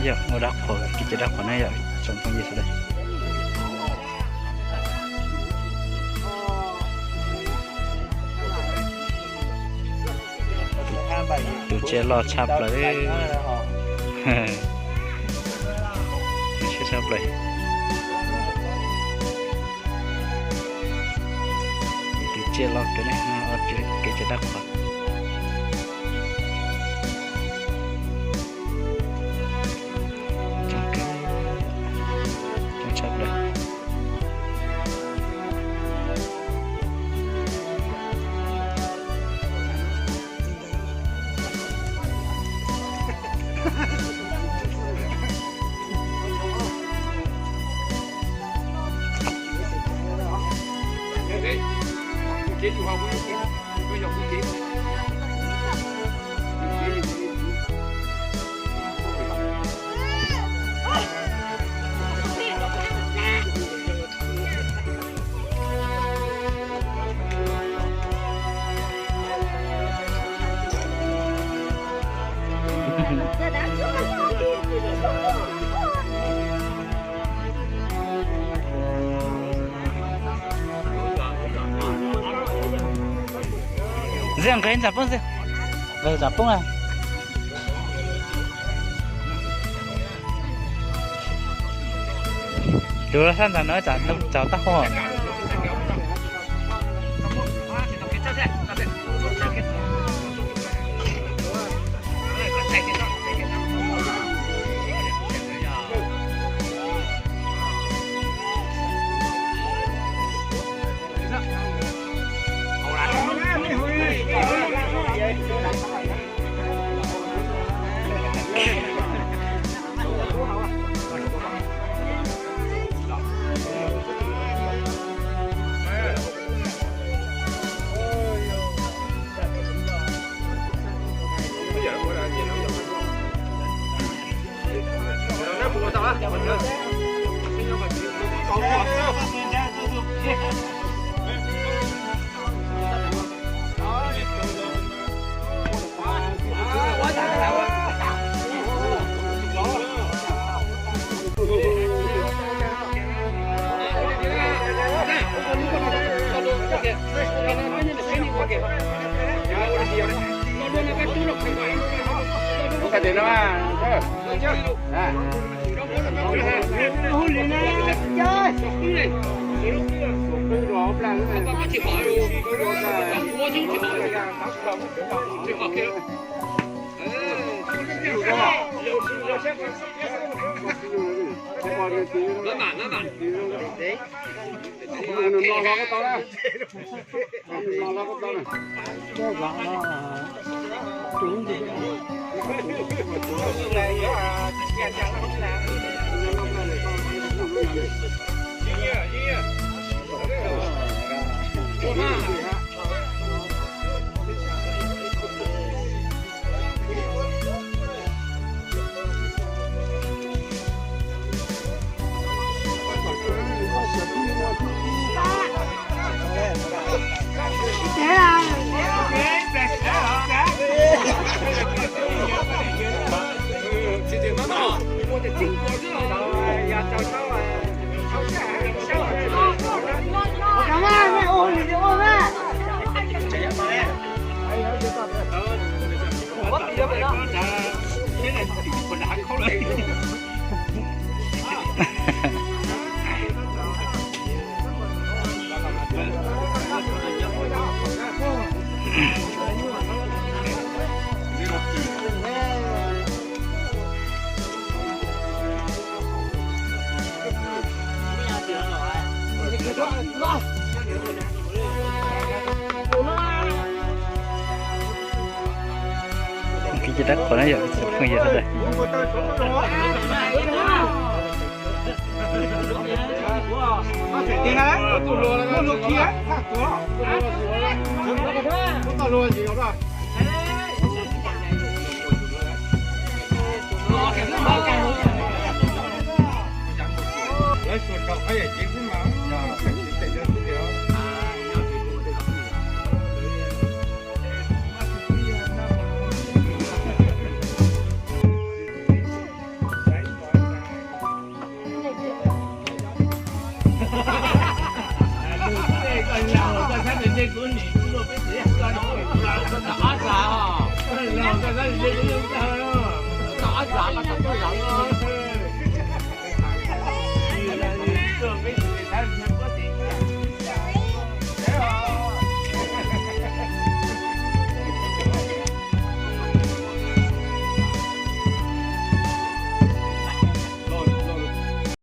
Yog ua dab qhuas, kev cai dab qhuas na yom tsoom phooj ywg sawv daws. Tus tsiaj loj tshaj plaws. Tshaj plaws. Tus tsiaj loj kawg ne, kev cai dab qhuas. Coob kawg, coob tshaj plaws. Zej nqes ntxam poob, zej nqes ntxam poob a. Tus sab ntawd no tsam tab hau. Kev cai dab qhuas na yom tsoom phooj ywg sawv daws. Kuv nim kuv luag peb txiv, koj ob zag, koj ob zag mas tau peb zag no.